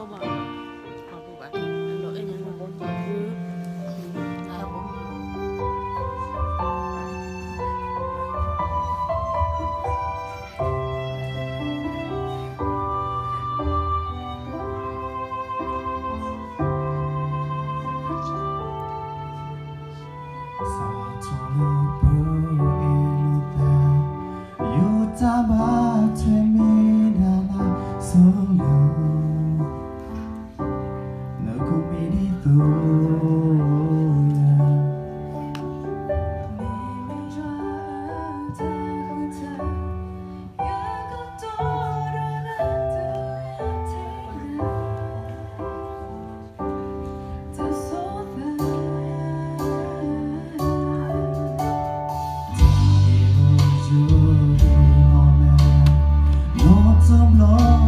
စးထီၣ်လၢပအဲၣ်လိာ်သး, ယတၢ်ဘၣ်ထွဲမ့ၢ်ဒၣ်လၢစိလၢ နကမ့ၢ်ဒ်သိး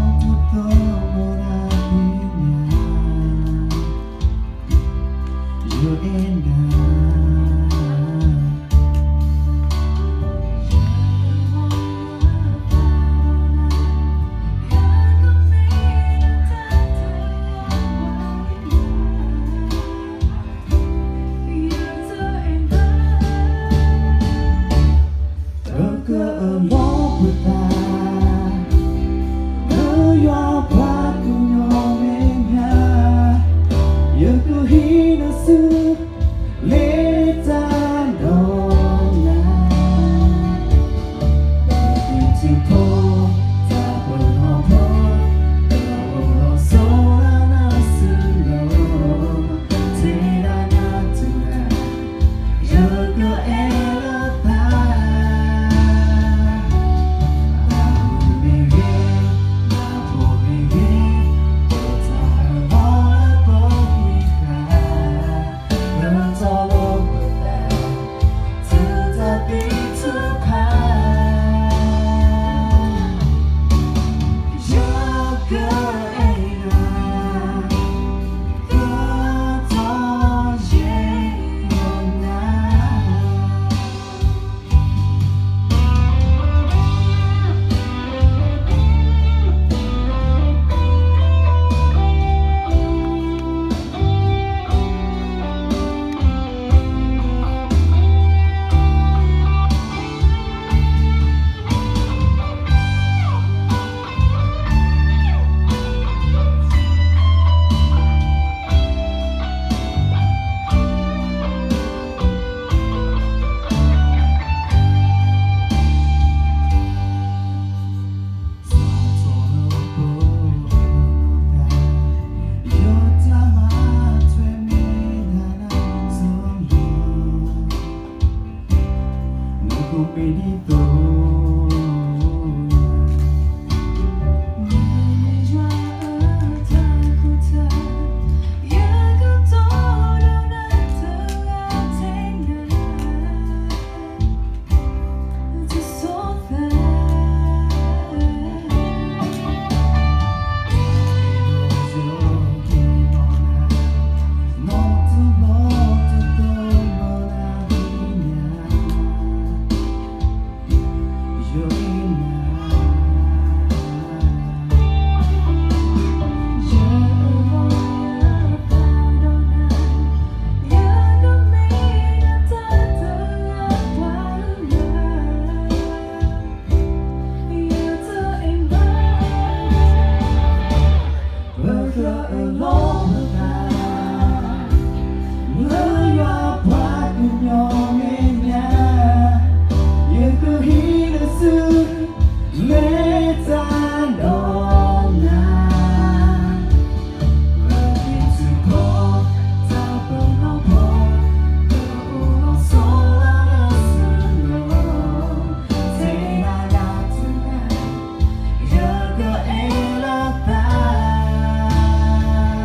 ယၤ ပကအၢၣ်လီၤပသး လၢယွၤပှၤကညီမဲာ်ညါ, ယကဟံးန့ၢ်ဆူ လၢတၢ်ဒီးနၤ, ပကထံၣ်ဖီ တၢ်ပနီၣ်ဖီ ကအိၣ်လီၤစိလၢနၤဆူလီၤ, ထဲဒၣ်နၤတဂၤ ယကအဲၣ်လီၤသး, အမုၢ်မ့ၢ်ဂ့ၤ, အဖိမ့ၢ်ဂ့ၤ, ပတၢ်အၢၣ်လီၤလၢပဝံသး လၢထီၣ်လၢပသး တုၤတၢ်သံတဖၣ် ယကအဲၣ်နၤ ကတီၢ်ယဲၢ်နၤ.ပကအၢၣ်လီၤပသး လၢယွၤပှၤကညီမဲာ်ညါ, ယကဟံးန့ၢ်ဆူ လၢတၢ်ဒီးနၤ, ပကထံၣ်ဖီ တၢ်ပနီၣ်ဖီ ကအိၣ်လီၤစိလၢနၤဆူလီၤ, ထဲဒၣ်နၤတဂၤ ယကအဲၣ်လီၤသး. ယ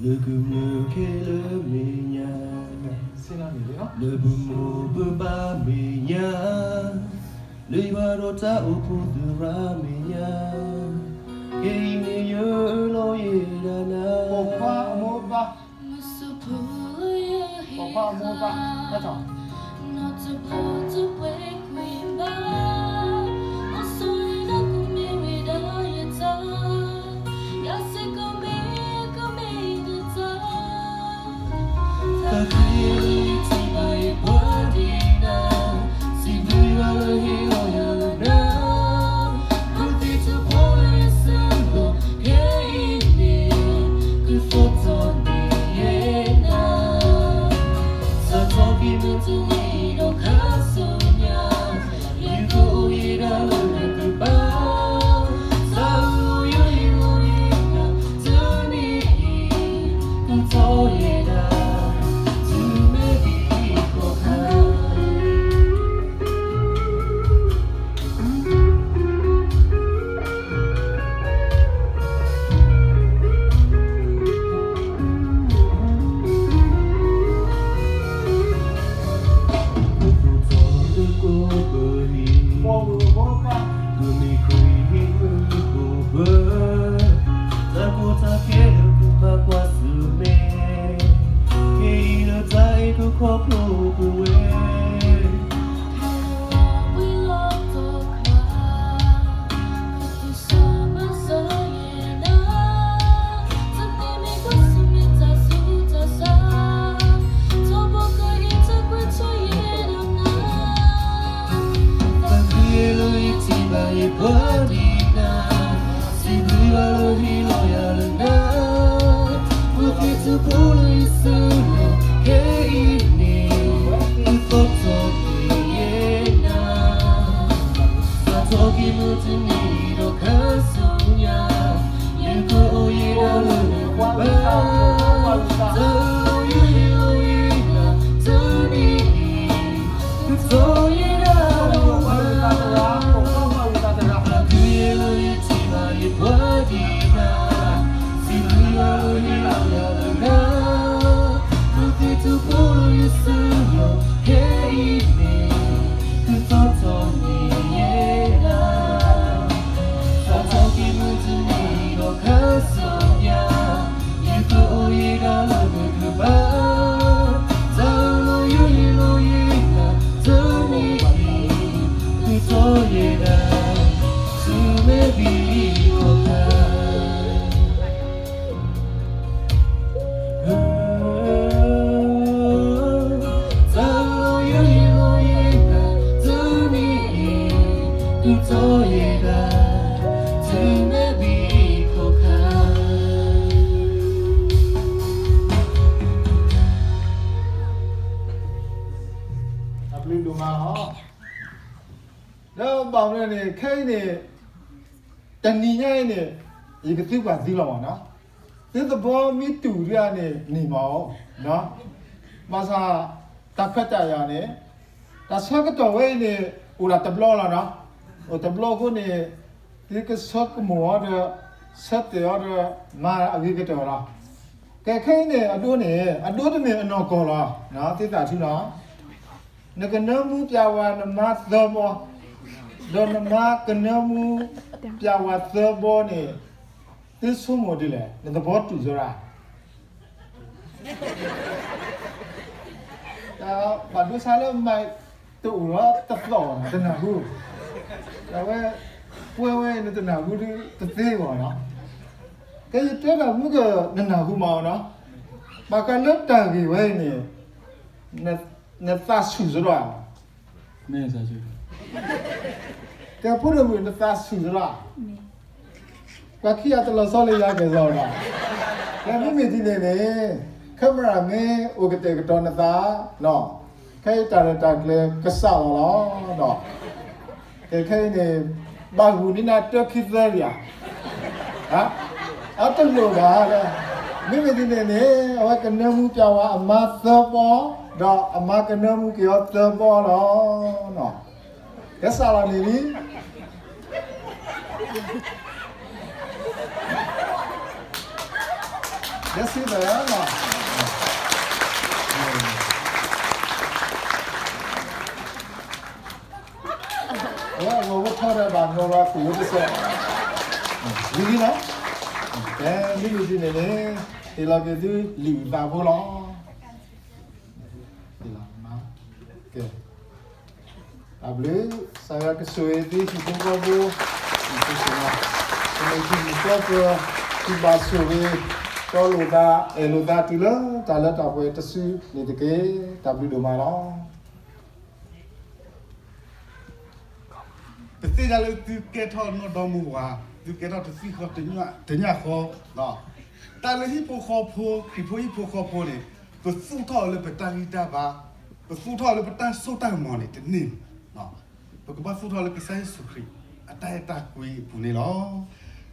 နကမၢခဲလၢာ်မဲာ်ညါ, လၢပမိၢ်ပပၢ်မဲာ်ညါ, လၢယွၤဒီးတၢ်အိၣ်ဖှိၣ်သရၣ်မဲာ်ညါ, ခဲအံၤန့ၣ်ယလီၤယဲဒၣ်နၤ, ပိာ်ခွါအမိၢ်အပၢ်, ပိာ်ခွါအမိၢ်အပၢ်, တၢ် တၢ်ကီတၢ်ခဲလၢပဘၣ်ကွၢ်ဆၢၣ်မဲာ်, ခဲအံၤလၢတၢ်အဲၣ်ကခီဖျိပဝဲ ပှၤလၢဟ့ၣ်လီၤယၤလၢနၤ, မုၢ်သ့ၣ်ထူဖိလၢယစုလီၢ်, ခဲအံၤန့ၣ် သုသီၣ်ထီၣ်က့ၤယဲဒၣ်, စးထီၣ်က့ၤမုၢ်တနံၤဒီးခါဆူညါ, ယကအိၣ်ယဲဒၣ်လၢနကပၤ, တၢ်လၢယဟ့ၣ်လီၤယဲဒၣ်တနံၤအံၤ, သုသီၣ်ယဲဒၣ်, သုယဲလၢယထံၣ်ဘၣ်ယပှၤဒံးနၤ, စံးဘျုးယွၤလၢဟ့ၣ်လီၤယၤလၢနၤ, မုၢ်သ့ၣ်ထူဖိလၢယစုလီၢ်, ခဲအံၤန့ၣ် သုသီၣ်ထီၣ်န့ၢ်ယဲဒၣ်, စးထီၣ်က့ၤမုၢ်တနံၤဒီးခါဆူညါ, ယကအိၣ်ယဲဒၣ်လၢနကပၤ, တၢ်လၢယဟ့ၣ်လီၤယဲဒၣ်တနံၤအံၤ, သုသီၣ်ယဲဒၣ်, သုမ့ၢ်ဘံၣ်ခီၣ်ခါ တၢ်လၢယဟ့ၣ်လီၤယဲဒၣ်တနံၤအံၤ, သုသီၣ်ယဲဒၣ်, သုမ့ၢ်ဘံၣ်ခီၣ်ခါ. တၢ်ဘျုးဒိၣ်မးလီၤ. လၢဘၣ်မနုၤန့ၣ် ခဲအံၤန့ၣ် တနံၤညါအံၤန့ၣ် ယကသံကွၢ်သုလီၤမးနီၤ. သုသဘီမ့ၢ်တူၢ်ဒံးဧါန့ၣ် န့ၢ်မးဧိၤ, ဘၣ်ဆၣ် တၢ်ခွဲးတၢ်ယာ်န့ၣ် တၢ်ဆၢကတီၢ်ဝဲအံၤန့ၣ် အိၣ်ဒၣ်တဘျီလီၤနီၤ. အိၣ်တဘျီအဃိန့ၣ် သုကဆၢကမီၤအီၤဒီး ဆၢတဲာ်အီၤဒီး မၤအဂ့ၤကတၢၢ်လီၤ. ကဲခဲအံၤန့ၣ် အဒိန့ၣ် အဒိတမ့ၢ်အနီၢ်ကီၢ်လီၤ. သ့ၣ်သၣ်ထူနီၤ နကနၢမူပၠးဝၤနမါသၢဘီ, ဒီးနမါကနၢမူပၠးဝၤသၢဘီန့ၣ် သုဆိကမိၣ်ဒ်လဲၣ်, နသဘီတူၢ်စၢ်ရၣ်. ဘၣ်ဒိဆါလၢမၤတအိၣ်လီၤတသီၣ်ဘၣ်နီၤ, တနၢ်ဟူ. အဝဲ ပှဲၤဝဲနတနၢ်ဟူဒ်တသ့ဘၣ်နီၤ. ကဲယတဲတၢ်မူက နနၢ်ဟူမးနီၤ. ဘၣ်ဃးလၢတၢ်ဂ့ၢ်ဝဲအံၤန့ၣ် နသးဆူၣ်စ့ၢ်ကီးဧါ. မ့ၢ်သးဆူၣ်, ကဲဖိဒိၣ်မုၣ် နသးဆူၣ်စ့ၢ်ကီးဧါ. ပှၤခံဂၤတလီၤဆီလၢယၤကဲၣ်လီၤနီၤ. ကဲမ့မ့ၢ်ဒ်န့ၣ်န့ၣ် camera မ့ၢ်အိၣ်ကတဲာ်ကတီၤနသးနီၤ, ခဲအံၤတၢ်ရဲၣ်တၢ်ကျဲၤကစၢ်လီၤလီၤနီၤ. ကဲခဲအံၤန့ၣ် ဘၣ်ဂုာ်န့ၢ်နၤတၢခံသၢဒံးဧါ. အတလိၣ်ဘၣ်လၢ မ့မ့ၢ်ဒ်န့ၣ်န့ၣ် အဝဲကနၢမူပျဲဝဲအမါသၢဘီ, ဒီးအမါကနၢမူက့ၤအီၤသၢဘီလီၤ. ကဲစးလီၤန့ၣ်လံ. ကဲစံးလီၤလီၤ. အဝဲအဂီၤဝဲထီၣ်ဒၣ်ဘၣ်နီၤလီၤကဝဲတစဲး, လံလံလီၤ. ကဲ မ့မ့ၢ်ဒ်န့ၣ်န့ၣ် ဟ့ၣ်လီၤက့ၤသုလံာ်အုၣ်သးဖိလီၤ. ကဲ တၢ်ဘျုး, ကစၢ်ယွၤကဆိၣ်ဂ့ၤသုဟံၣ်ဖိဃီဖိ, ဟံၣ်ဖိဃီဖိ, ကမ့ၢ်ဟံၣ်ဖိဃီဖိ, သုဘၣ်ဆိၣ်ဂ့ၤ, တီလိာ်သး, အဲၣ်လိာ်သးတုၤလၢတၢ်လၢတၢ်ပှဲၤတစုန့ၣ်တက့ၢ်. တၢ်ဘျုးဒိၣ်မးလီၤ. ပသ့ၣ်ညါလၢသုကဲထီၣ်နီၢ်ဒီမါဝၤ, သုကဲထီၣ်တသံၣ်ဃီတညၣ်ဃီ, တၢ်လၢဟံၣ်ဖိဃီဖိ, ခရံာ်ဖိဟံၣ်ဖိဃီဖိန့ၣ်, ပသူၣ်ထီၣ်လၢပတၢ်ဂံၢ်တၢ်ဘါ, ပသူၣ်ထီၣ်လၢပတၢ်စိတၢ်ကမီၤန့ၣ်တန့ၢ်, ပကဘၣ်သူၣ်ထီၣ်လၢကစၢ်ယ့ၣ်ၡူးခရံာ် အတၢ်အဲၣ်တၢ်ကွံအပူၤန့ၣ်လီၤ.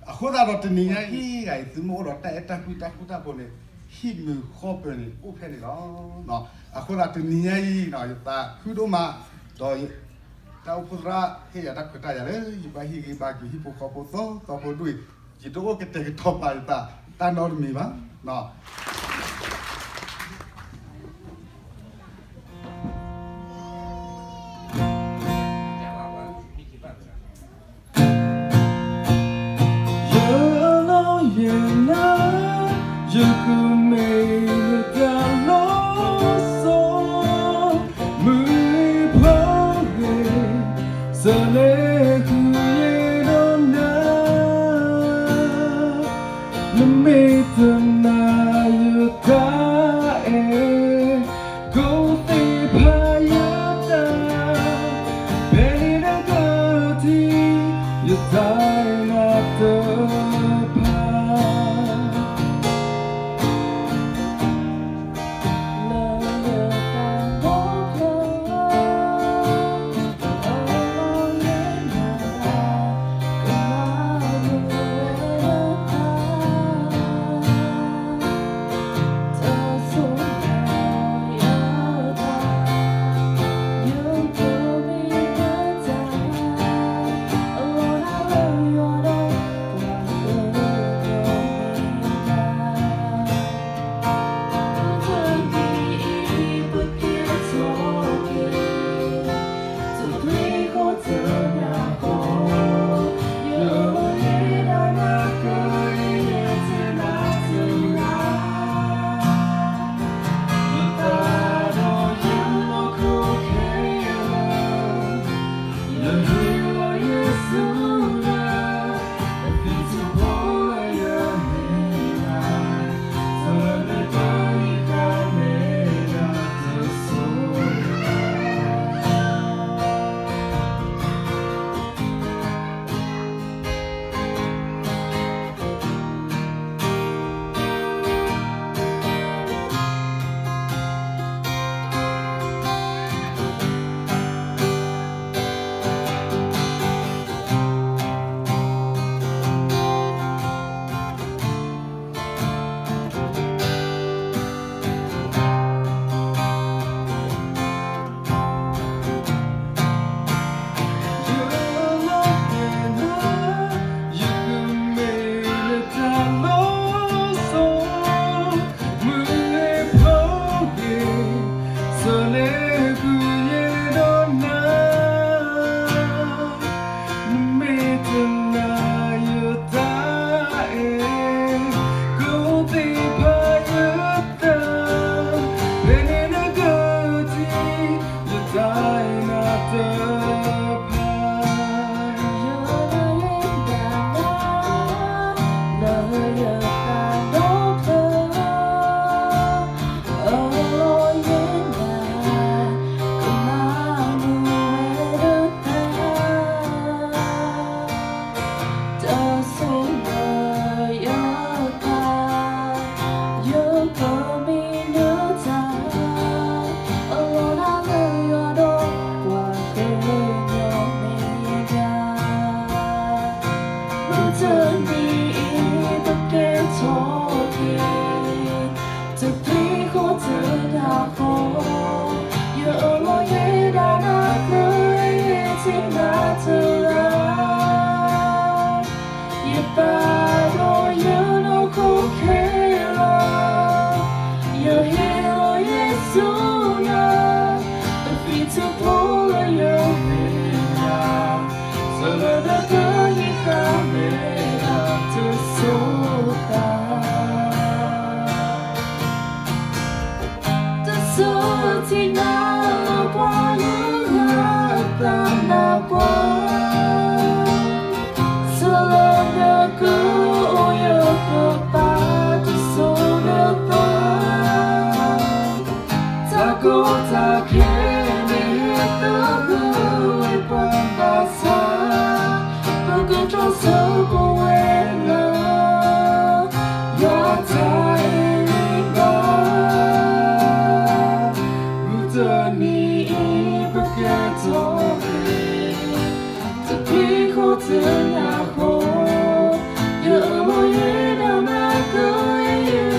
အဃိသတးဒီးတနံၤညါအံၤ သုမ့ၢ်အိၣ်ဒီးတၢ်အဲၣ်တၢ်ကွံတၢ်ဃူတၢ်ဖိးန့ၣ်, ဟံၣ်မုာ်ဃီပၢၤန့ၣ်အိၣ်ဖဲန့ၣ်လီၤ. အဃိသတးတနံၤညါအံၤ ယသးခုဒိၣ်မး, ဒီး တၢ်အိၣ်ဖှိၣ်သရၣ်ဟ့ၣ်ယၤတၢ်ခွဲးတၢ်ယာ်လၢ ယဘၣ်ဟ့ၣ်ဂံၢ်ဘါက့ၤဟံၣ်ဖိဃီဖိသီသီဖိဒိၣ်အံၤ, ယတအိၣ်ကတဲာ်ကတီၤပာ်ယသး တၢ်နီတမံၤဘၣ်. ယလီယနၤ, ယကမ့ၢ်နတၢ်လီၤဆီ, မုၢ်ဖီဂ့ၤ, ဆၢလဲၤဃုာ်ယဲဒီးနၤ, နမ့ၢ်တနာ်ယတၢ်အဲၣ် ကိးသ့ၣ်ဖးယၤတၢ်, ဖဲန့ၣ်နကထံၣ် ယတၢ်နာ်တဖၣ်.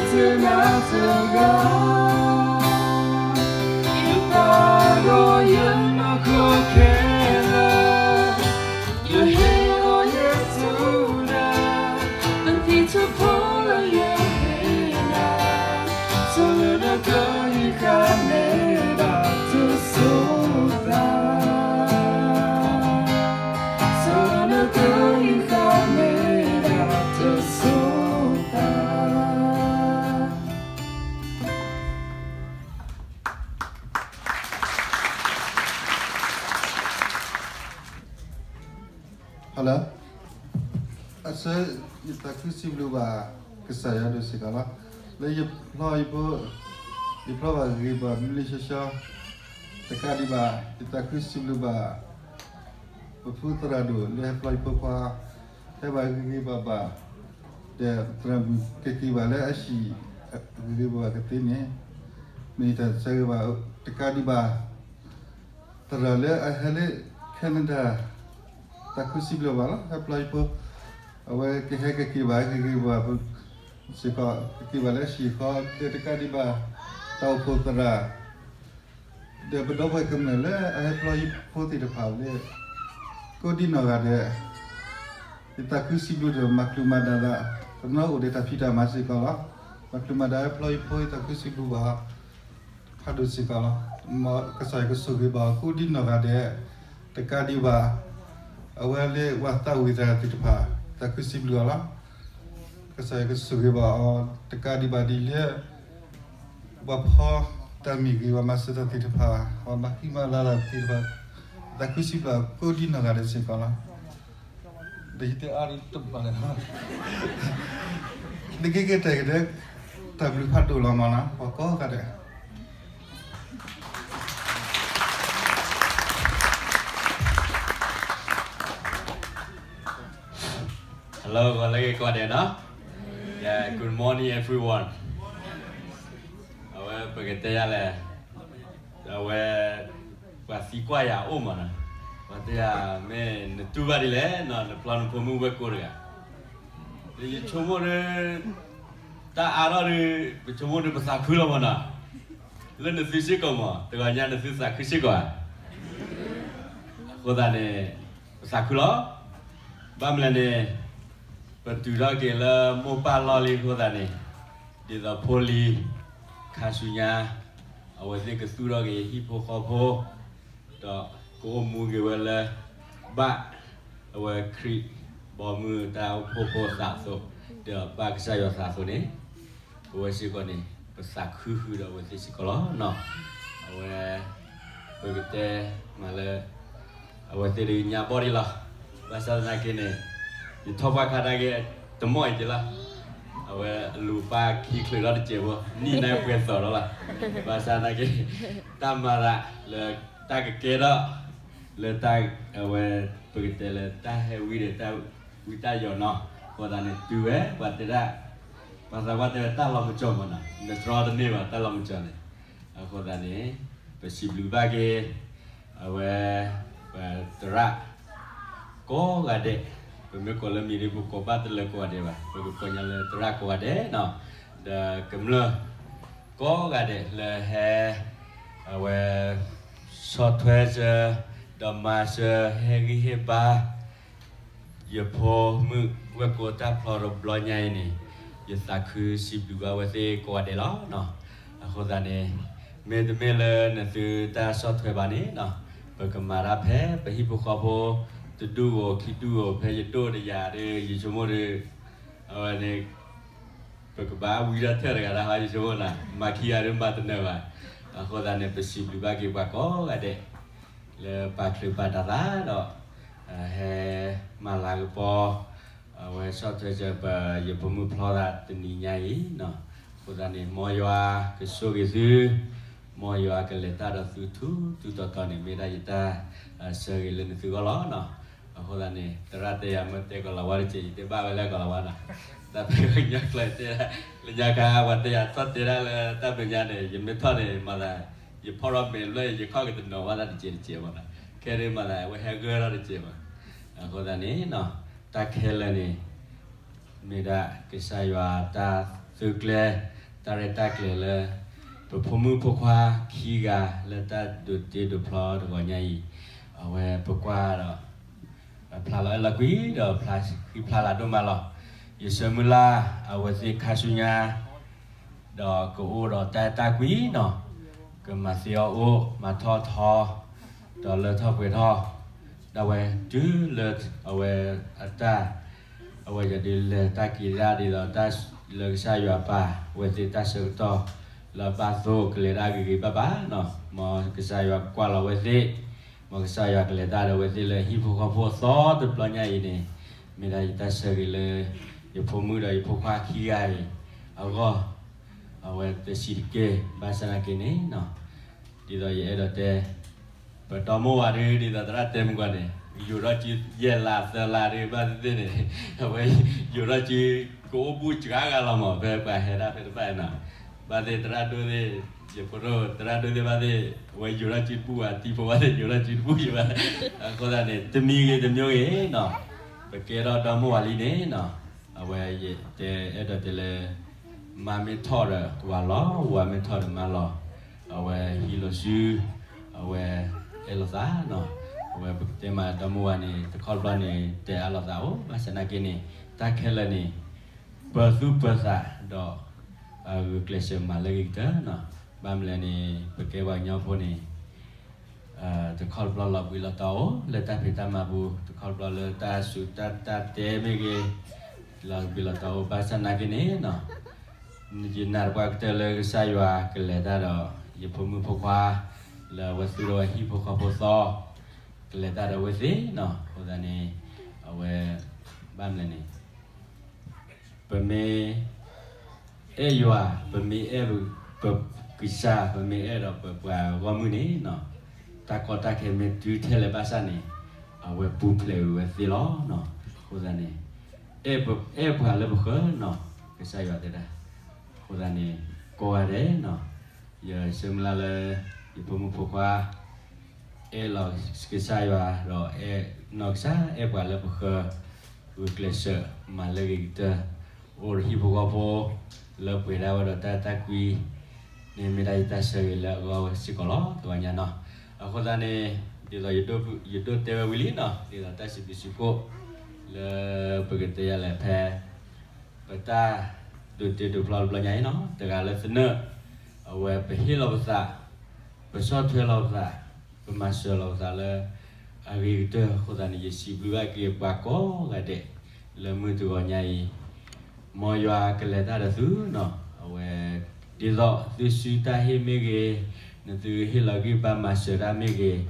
ယသးဒီးယနီၢ်ခိခဲလၢာ်, ယဟ့ၣ်လီၤယစုဒၣ်, တၢ်သံတဖိလၢယဟ့ၣ်နၤ, ဆိၣ်လၢနကယံၤဃာ်န့ၢ်ဒၣ်တစိၤသး, ဆိၣ်လၢနကယံၤဃာ်န့ၢ်ဒၣ်တစိၤသး. Hello, အဆၢ ယသးခုစံးဘျုးဘၣ်ကစၢ်ယွၤဒိၣ်စ့ၢ်ကီးလီၤ. လၢယဖျီယဖိ, ယဖျီဘၣ်ဂ့ၤဂ့ၤဘၣ်ဘၣ် မုၢ်လံၤဆှီဆှီ, တကးဒံးဘၣ် ယသးခုစံးဘျုးဘၣ် ပဖုသရၣ်ဒိၣ်လၢဟဲဖျီယဖိခွါ, ဟဲဘၣ်ဂ့ၤဂ့ၤဘၣ်ဘၣ်, ဒီးသရၣ်မုၣ်ကက့ၤဘၣ်လၢအဟံၣ် ဂ့ၤဂ့ၤဘၣ်ဘၣ်ကသ့န့ၣ်, မ့ၢ်ယတၢ်ဆၢဂ့ၤဘၣ်, တကးဒံးဘၣ် သရၣ်လၢအဟဲလၢ Canada, သးခုစံးဘျုးဘၣ်လီၤ ဟဲဖျီယဖိ, အဝဲကဟဲကက့ၤဘၣ် ဂ့ၤဂ့ၤဘၣ်ဘၣ်စ့ၢ်ကီး, ကက့ၤဘၣ်လၢဟံၣ်ဃီ ဒီးတကးဒံးဘၣ် တၢ်အိၣ်ဖှိၣ်သရၣ် ဒီးပဒီပုၢ်ဝဲၢ်ကမျၢၢ်လၢအဟဲဖျီယဖိသ့ၣ်တဖၣ်လၢ ကိးဒံနီၢ်ဂၤဒဲး, ယသးခုစံးဘျုးဒီး မၤချုးမၤဒၣ်သး, တနီၤအိၣ်ဒီးတၢ်ဖံးတၢ်မၤစ့ၢ်ကီးလီၤ. မၤချုးမၤဒၣ်ဟဲဖျီယဖိ ယသးခုစံးဘျုးဘၣ် ဖးဒိၣ်စ့ၢ်ကီးလီၤ. မ်ကစၢ်ယွၤကဆိၣ်ဂ့ၤဘၣ်အီၤ ကိးဒံနီၢ်ဂၤဒဲး, တကးဒံးဘၣ် အဝဲလၢပှၤသးဝံၣ်သရၣ်သ့ၣ်တဖၣ်, သးခုစံးဘျုးအီၤလီၤ. ကစၢ်ယွၤကဆိၣ်ဂ့ၤဘၣ်အီၤ တကးဒံးဘၣ်ဒ်လဲၣ် ပှၤဖီတၢ်မံၤဂ့ၤ ပှၤမၤစၢၤတၢ်သ့ၣ်တဖၣ်, ပှၤမၤဃံမၤလၤတၢ်သ့ၣ်တဖၣ်, သးခုစံးဘျုးကိးဒံနီၢ်ဂၤဒဲးစ့ၢ်ကီးလီၤ. ဒီးယတဲအါဒံးတဘၣ်လၢၤ, နကဲကဲတဲကဒီး တၢ်ဘျုးဖးဒိၣ်လီၤမးနီၤ ပှၤကိးဂၤဒဲး. Hello, ဂီၤလၢဂ့ၤကိးဂၤဒဲးနီၤ. Yeah, good morning everyone. အဝဲပကတဲယၤလဲၣ်, အဝဲ ပှၤသံကွၢ်ယၤအိၣ်မးနီၤ, ပှၤတဲယၤ မ့ၢ်နတူၢ်ဘၣ်ဒ်လဲၣ်နီၤ နဖျီနဖိမုၣ်ဝဲၢ်ကိတဂၤ, ယဆိကမိၣ်ဒီး တၢ်အါထီၣ်ဒီး ပဆိကမိၣ်ဒီးပသးခုလီၤမးနီၤ, လၢနသုစ့ၢ်ကီးမး တဂီၤညါနသုသးခုစ့ၢ်ကီးဧါ. အဃိသတးန့ၣ် ပသးခုလီၤ. ဘၣ်မနုၤလဲၣ်န့ၣ် ပတုၤထီၣ်က့ၤလၢမိၢ်ပၢ်လီၢ်လံအဃိသတးန့ၣ် ဒ်သိးဖိလံၤ ခါဆူညါ အဝဲသ့ၣ်ကသူၣ်ထီၣ်က့ၤဟံၣ်ဖိဃီဖိ ဒီးကအိၣ်မူက့ၤဝဲလၢ ဘၣ်အဝဲခရံာ်ဘီမုၢ်တၢ်အိၣ်ဖှိၣ်ဖိသးအသိး ဒီးဘၣ်ကစၢ်ယွၤသးအသိးန့ၣ် ပဝဲစ့ၢ်ကီးန့ၣ် ပသးခုဃုာ်ဒီးအဝဲသ့ၣ်စ့ၢ်ကီးလီၤ. အဝဲ ပကတဲမးလၢ အဝဲသ့ၣ်ဒုးညါဘီၣ်ဒံးလီၤ. ဘၣ်ဆၣ်သနာ်က့န့ၣ် ယထီၣ်ပှၢ်ခါနာ်က့ တမီၢ်အံၤက့လီၤ. အဝဲအလူၤပၢ်ခံချုးထီၣ်တစဲးဖိ နံၣ်နါပှဲၤသီၣ်လီၤလီၤ. ဘၣ်ဆၣ်သနာ်က့ တၢ်မၤသးလၢတၢ်ကကဲထီၣ် လၢတၢ်အဝဲ ပကတဲလၢတၢ်ဟဲဝံဒီးတၢ်ဝံတၢ်ယိးနီၤ အဃိသတးန့ၣ် တုၤဝဲ ပှၤတဲဒၣ် ပှၤသးပှၢ်တဲဝဲ တၢ်လီၤမုၢ်ကၠီမးနီၤ နတြီတန့ၢ်ဘၣ် တၢ်လီၤမုၢ်ကၠီန့ၣ်. အဃိသတးန့ၣ် ပစံးဘျုးဘၣ်က့ၤ အဝဲ ပသရၣ် ကိးဂၤဒဲး, ပမ့ၢ်ကိးလၢမံၤဒီး ပကိးဘၣ်တလၢကိးဂၤဒဲးဘၣ်, ပကကိးညါလၢသရၣ်ကိးဂၤဒဲးနီၤ, ဒီးကမျၢၢ် ကိးဂၤဒဲးလၢဟဲ အဝဲ ဆီၣ်ထွဲစၢၤ ဒီးမၤစၢၤ ဟ့ၣ်ဂံၢ်ဟ့ၣ်ဘါ ယဖိမုၣ်ဝဲၢ်ကိတၢ်ဖျီတဘျီညါအံၤန့ၣ် ယသးခုစံးဘျုးဘၣ်ဝဲသ့ၣ်ကိးဂၤဒဲးလီၤ. အဃိသတးန့ၣ် မ့တမ့ၢ်လၢနသုတၢ်ဆီၣ်ထွဲဘၣ်န့ၣ် ပကမၤတၢ်ဖဲပဟံၣ်ဖိဃီဖိ တဒူၣ်ဧိၤခံဒူၣ်ဧိၤ ဖဲယဒိၣ်တယၤဒီး ယဆိကမိၣ်ဒီး အဝဲန့ၣ် ပကဘၣ်ဝံထီၣ်ထဲတဂၤတၢ်ဟီ ယဆိကမိၣ်နၤ မၤခံဂၤဒီးမၤတနၢၤဘၣ်. အဃိသတးန့ၣ် ပစံးဘျုးဘၣ်က့ၤပှၤကိးဂၤဒဲး လၢပာ်ချံးပာ်တၢ်သးဒီး ဟဲမၤလၤကပီၤ အဝဲဆီၣ်ထွဲစၢၤပယဖိမုၣ်ဖျီသးတနံၤညါအံၤနီၤ. အဃိသတးန့ၣ် မ်ယွၤကဆိၣ်ဂ့ၤသု, မ်ယွၤကလဲၤတၢ်ဒီးသုထူထူတီတီန့ၣ် မ့ၢ်ဒၣ်ယတၢ်ဆၢဂ့ၤလၢနသုဂီၢ်လီၤနီၤ. အဃိသတးန့ၣ် သရၣ်တဲယၤမ့ၢ်တဲကီၤလၤဝါတက့ၢ် ယတဲဘၣ်ဝဲလၢကီၤလၤဝါနီၤ. တၢ်ဖဲကညီကျိာ်တဲဒၣ် လၢညါခါ ပှၤတဲယၤထီၣ်တဲဒၣ်လၢတၢ်မဲာ်ညါန့ၣ် ယမ့ၢ်ထီၣ်န့ၣ် မၤသး ယဖီၣ်ထီၣ်မဲာ်လၢ ယခီၣ်ကတနီၤဝဲဒၣ်တက့ၢ်တက့ၢ်မးနီၤ. ခဲဒ်မၤသး အဝဲဟဲဂၢၢ်ထီၣ်တက့ၢ်မး. အဃိသတးန့ၣ်နီၤ တၢ်ခဲလၢာ်န့ၣ် မ့ၢ်ဒၣ်ကစၢ်ယွၤတၢ်သုးကျဲၤ တၢ်ရဲၣ်တၢ်ကျဲၤလၢ ပဖိမုၣ်ဖိခွါခံဂၤလၢတၢ်ဒိးတ့ဒိးဖျီတဂီၤညါအံၤ, အဝဲပကွၢ်ဒီး ဖျါလီၤအဲၣ်လီၤကွံ ဒီးဖျါဃံဖျါလၤဒိၣ်မးလီၤ. ယဆၢမုၢ်လၢ် အဝဲသ့ၣ်ခါဆူညါ ဒီးကအိၣ်ဒီးတၢ်အဲၣ်တၢ်ကွံနီၤ, ကမၤသ့အီၣ်အိၣ် မၤထီၣ်ထီ, ဒီးလၢထီၣ်ပှဲၤထီၣ် ဒၣ်ဝဲတုၤလၢအဝဲအတၢ် အဝဲယၤဒုးလဲၤတၢ်က့ၤတၢ်ဒ်သိးတၢ်လၢကစၢ်ယွၤပာ် အဝဲသ့ၣ်တၢ်ဆၢကတီၢ် လၢအဘၣ်သိၣ်ကလဲၤတၢ်ဂ့ၤဂ့ၤဘၣ်ဘၣ်နီၤ, မ်ကစၢ်ယွၤကွၢ်လီၤဝဲသ့ၣ်, မ်ကစၢ်ယွၤကလဲၤတၢ်ဒီးဝဲသ့ၣ်လၢဟံၣ်ဖိဃီဖိအသီတဘျီညါအံၤန့ၣ်, မ့ၢ်ဒၣ်ယတၢ်ဆၢဂ့ၤလၢ ယဖိမုၣ်ဒီးယဖိခွါခံဂၤအံၤ အဂီၢ် အဝဲတဆံးတက့ၢ် ဘၣ်ဆၣ်နာ်က့န့ၣ်နီၤ, ဒ်သိးယအဲၣ်ဒိးတဲ ပဒီမိၢ်ဝၤဒုး ဒ်သိးသရၣ်တဲမုၢ်ကွၢ်န့ၣ် ယိၤထီၣ်စုယဲၢ်လါသၢလါဒုး ဘၣ်သ့ၣ်သ့ၣ်န့ၣ် အဝဲယိၤထီၣ်စု ကအိၣ်ဘူးစှၤဂၤလီၤမး ဖဲပှၤဟဲဒၣ်ဖဲတဖၣ်နီၤ, ဘၣ်သ့ၣ်သရၣ်ဒိၣ်သ့ၣ် ယဖိဒိၣ် သရၣ်ဒိၣ်သ့ၣ်ဘၣ်သ့ၣ် အဝဲယိၤထီၣ်စုတဘူးဘၣ် တံၤဖိဘၣ်သ့ၣ်ယိၤထီၣ်စုတဘူးယံၤဘၣ်, အဃိသတးန့ၣ် တမံၤဂ့ၤတမံၤဂ့ၤနီၤ, ပကဲထီၣ်ဒီမိၢ်ဝၤလံန့ၣ်နီၤ, အဝဲယတဲအဲၣ်ဒိးတဲလၢ မါမ့ၢ်ထီၣ်ဒီးဝၤလီၤ ဝၤမ့ၢ်ထီၣ်ဒီးမါလီၤ, အဝဲဟံးလီၤစု အဝဲအဲၣ်လိာ်သးနီၤ, အဝဲပကတဲမးဒီမိၢ်ဝၤန့ၣ် တခီတဘျီန့ၣ် တဲအါလိာ်သးအိၣ် ဘၣ်ဆၣ်နာ်က့န့ၣ် တၢ်ခဲလၢာ်န့ၣ် ပၢၤသူၣ်ပၢၤသးဒီး ဂုာ်ကျဲးစၢးမၤလၢဂ့ၤကတၢၢ်နီၤ, ဘၣ်မနုၤလဲၣ်န့ၣ် ပကဲပှၤကညီဖိန့ၣ် တခီတဘျီလီၤဘှံးလီၤတီၤအိၣ် လၢတၢ်ဖံးတၢ်မၤပူၤ တခီတဘျီလၢတၢ်စူးတၢ်တၢ်တဲမ့ၢ်ဂ့ၤ လီၤဘှံးလီၤတီၤအိၣ် ဘၣ်ဆၣ်နာ်က့န့ၣ်နီၤ, ယနာ်သပှၢ်ကတၢၢ်လၢကစၢ်ယွၤကလဲၤတၢ်ဒီး ယဖိမုၣ်ဖိခွါ လၢအဝဲသူၣ်ထီၣ်ဝဲဟံၣ်ဖိဃီဖိသီ ကလဲၤတၢ်ဒီးအဝဲသ့ၣ်နီၤ, အဃိသတးန့ၣ် အဝဲ ဘၣ်မနုၤလဲၣ်န့ၣ် ပမ့ၢ် အဲၣ်ယွၤ ပမ့ၢ်အဲၣ်ပကစၢ် ပမ့ၢ်အဲၣ်ဒီးပပှၤဂီၢ်မုၢ်န့ၣ်နီၤ, တၢ်ကီတၢ်ခဲမ့ၢ်တုၤထဲလဲၣ်ဘၣ်ဆၣ်န့ၣ် အဝဲပူၤဖျဲးဝဲသ့လီၤနီၤ, အဃိသတးန့ၣ် အဲၣ်ပ အဲၣ်ပှၤလၢပဃၢၤနီၤ, ကစၢ်ယွၤတဲဒၣ်, အဃိသတးန့ၣ် ကိးဂၤဒဲးနီၤ, ယဆၢမုၢ်လၢ်လၢ ယဖိမုၣ်ဖိခွါ အဲၣ်လီၤကစၢ်ယွၤဒီးအဲၣ်နီၢ်ကစၢ် အဲၣ်ပှၤလၢပဃၢၤ ဂုာ်ကျဲးစၢးမၤလၢဂ့ၤကတၢၢ် အိၣ်ဒီးဟံၣ်ဖိဃီဖိ လၢပှဲၤဒၣ်ဝဲဒီးတၢ်အဲၣ်တၢ်ကွံ န့ၣ်မ့ၢ်ဒၣ်ယတၢ်ဆၢဂ့ၤလၢအဂီၢ်စ့ၢ်ကီးလီၤ တဂီၤညါနီၤ, အဃိသတးန့ၣ် ဒ်သိးယဒိၣ်တဲဝဲဝံၤလံနီၤ, ဒ်သိးတၢ်စံးဘျုးစံးဖှိၣ် လၢပကတဲယၤလဲၣ်ဖဲ ပတၢ်ဒိးတ့ဒိးဖျီတဘျီညါအံၤနီၤ, တဂၤလၢသနၢၣ် အဝဲပဟ့ၣ်လီၤပသး, ပဆီၣ်ထွဲလီၤပသး, ပမၤစၢၤလီၤပသးလၢ အဂ့ၤကတၢၢ်အဃိသတးန့ၣ် ယစံးဘျုးဘၣ်က့ၤပှၤကိးဂၤဒဲး လၢမုၢ်တဂီၤညါအံၤ, မ်ယွၤကလဲၤတၢ်ဒီးသုနီၤ, အဝဲ ဒ်သိးသုစုတၢ်ဟ့ၣ်မ့ၢ်ဂ့ၤ, နသုဟ့ၣ်လီၤဂံၢ်ဘါမၤစၢၤတၢ်မ့ၢ်ဂ့ၤ,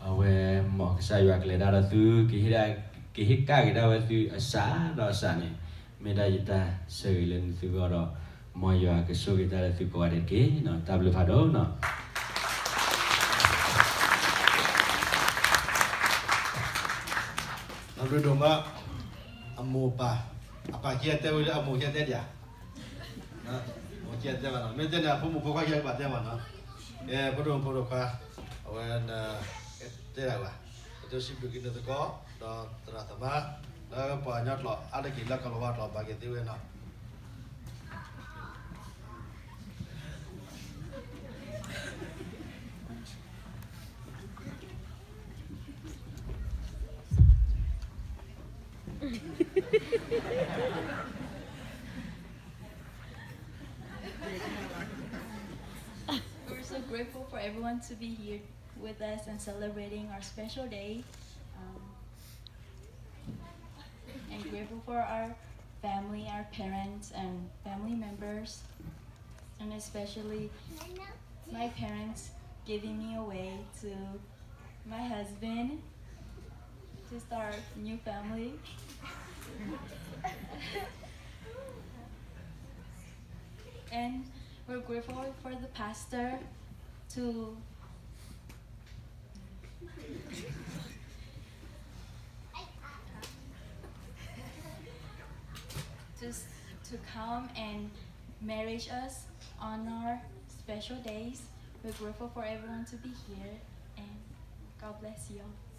အဝဲ မ်ကစၢ်ယွၤကလဲၤတၢ်ဒီးသု, ကဟ့ၣ်က့ၤကဒါက့ၤတၢ်ဝဲသုအစးဒီးအစးန့ၣ်, မ့ၢ်ဒၣ်ယတၢ်ဆၢဂ့ၤလၢနသုဂီၢ်ဒီး, မ်ယွၤကဆိၣ်ဂ့ၤတၢ်လၢသုကိးဂၤဒဲးတက့ၢ်နီၤ, တၢ်ဘျုးဖးဒိၣ်နီၤ. အမိၢ်ပၢ်, အပၢ်ခံဂၤတဲဝံၤလၢအမိၢ်ခံဂၤတဲဒံးဧါ, မိၢ်ခံဂၤတဲဘၣ်နီၤ, မ့ၢ်တဲန့ၣ် အဖိမုၣ်ဖိခွါခံဂၤကဘၣ်တဲဘၣ်နီၤ, ကဲ ဖိဒိၣ်မုၣ်ဖိဒိၣ်ခွါ, အဝဲ တဲဒၣ်ဘၣ်, ပတဲစံးဘျုးက့ၤနသကိး, ဒီးသရၣ်သမါ, လၢပှၤကညီကျိာ် အါတက့ၢ်လၢကီၢ်လီၤဝါကျိာ် ဘၣ်က့ၤသ့ဝဲနီၤ. We're so grateful for everyone to be here with us and celebrating our special day. Um, and grateful for our family, our parents, and family members, and especially my parents giving me away to my husband to start a new family. And we're grateful for the pastor to to, to come and marriage us on our special days. We're grateful for everyone to be here, and God bless you all.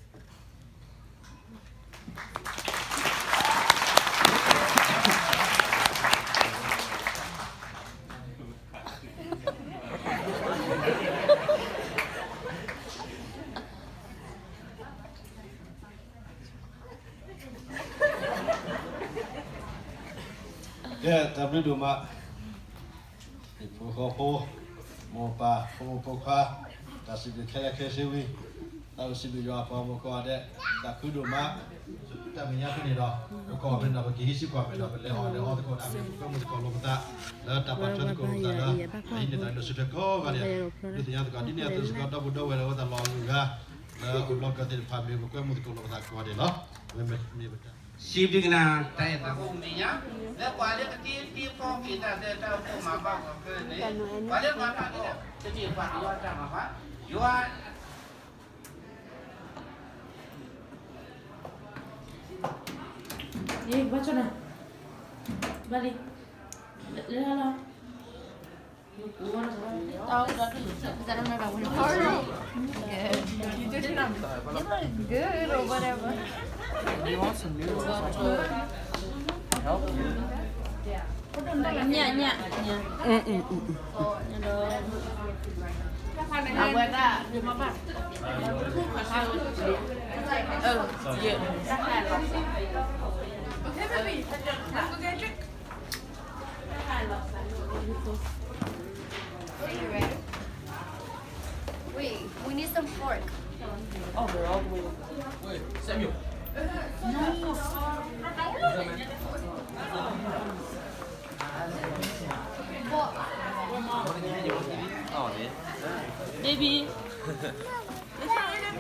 တၢ်ဘျုးဒိၣ်မး, ဖိဃီဖိ, မိၢ်ပၢ်, ဖိမုၣ်ဖိခွါ, တၢ်စံးဘျုးခဲလၢာ်ခဲဆ့ဝံၤ, တၢ်အိၣ်စံးဘျုးယွၤအပှၤဂီၢ်မုၢ်ကိးဂၤဒဲး, တၢ်ခုဒိၣ်မး, တၢ်မဲာ်ညါဖဲန့ၣ်ဒီး, ပကီၢ်ဖဲန့ၣ်ဒီး ပကဟံးစုကွၢ်ဖဲဒီး ပလဲၤအီၣ်လဲၤအီသကိးတၢ်မ့ၢ် ပကွဲမုာ်သကိးလိာ်ပသး, လၢတၢ်ပာ်ထီသကိးလိာ်ပသးလၢ တၢ်ဟံးန့ၢ်တၢ်ဒိးဆူၣ်ထွဲကိးဂၤဒဲး, ဒုးသ့ၣ်ညါသကိး ဒ်န့ၣ်အသိးစ့ၢ်ကီး ဒီပုၢ်ဒီဝဲၢ်လၢအအိၣ်သးလီၤအဂုၤအဂၤ လၢအအိၣ်လီၤကၢၢ်သ့ၣ်တဖၣ်မ့ၢ် ပကွဲမုာ်သကိးလိာ်ပသးကိးဂၤဒဲးလီၤ. မ့ၢ်ပတၢ် စံးဘျုးကနၤ တၢ်အဲၣ်သးအိၣ်မဲာ်ညါ လၢပှၤလၢကတ့တ့ဖီက့ၤတၢ်လၢတၢ်အိၣ်ဖှိၣ်မၤဘၣ်ဂီၤခဲန့ၣ်, ပှၤလၢမၤတၢ်န့ၣ် တမ့ၢ်ပှၤကညီတၢ်မၤဘၣ်, ယွၤ ဘၣ်လံ, လၢလီၤ Good. You just not, you look good or whatever. You want some noodles? Help you? Yeah, yeah, yeah. Mm, mm, mm, mm. Hello. Oh, yeah. Okay, baby. Let's go get a drink. Wait, we need some pork. Oh, they're all the way. Wait, Samuel. Baby.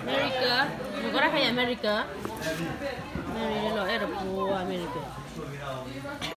America. Mugora kaya America. Mary lo era po America.